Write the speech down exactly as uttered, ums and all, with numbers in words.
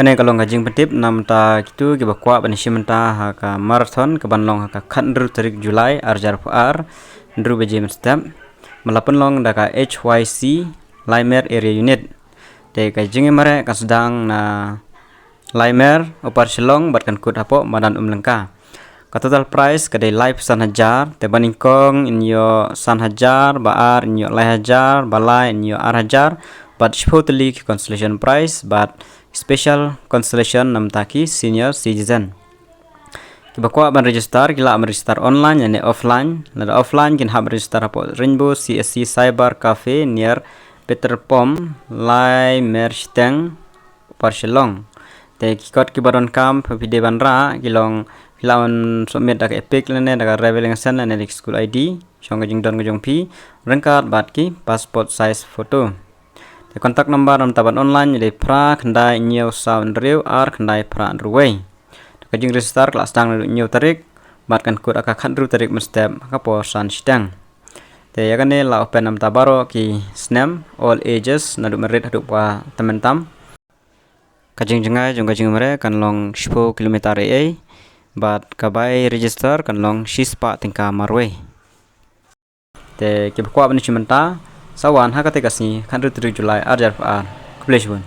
Kane ka long ka jingpyntip namta kito kiba kwah ban shim bynta ha ka marathon kaban long ha ka khathynriew tarik July ar hajar arphew ar, hynriew baje mynstep. Ba la pynlong da ka H Y C Laimer Area Unit. Te ka jingïamareh ka sdang na Laimer, Upper Shillong bad kan kut hapoh madan Umlyngka. Ka total prize ka dei laiphew san hajar, te ba nyngkong yn ïoh san hajar, ba ar yn ïoh lai hajar, ba lai yn ïoh ar hajar, bad shiphew tylli ki consolation prize bad special consolation namta ki senior citizen. Kiba kwah ban register ki lah ban register online lane offline. Lada offline kin hap register hapoh Rainbow C S C Cyber Cafe near petrol pump Laimer Shiteng, Upper Shillong. Te ki kot kiba donkam phi dei ban rah ki long, phi lah ban submit da ka EPIC lane da ka driving license lane da ki school I D, shong ka jingdon ka jong phi, ryngkat bad ki passport size photo. Te contact number namta ban online dei phra khyndai hynñiew saw hynriew ar khyndai phra hynriew wei. Te ka jingregister ka la sdang naduh hynñiew tarik bad kan kut ha ka khathynriew tarik mynstep ha ka por san shiteng. Te ïa kane la open namta baroh ki snem, all ages, naduh married haduh ba tymmen tam. Ka jingjngai jong ka jingïamareh kan long shiphew kilometer ei ei, bad ka bai register kan long shispah tyngka marwei. Te kiba kwah ban shim bynta, sa wan ha kata ka sngi, khathynriew tarik July ar hajar arphew ar. Khublei shibun.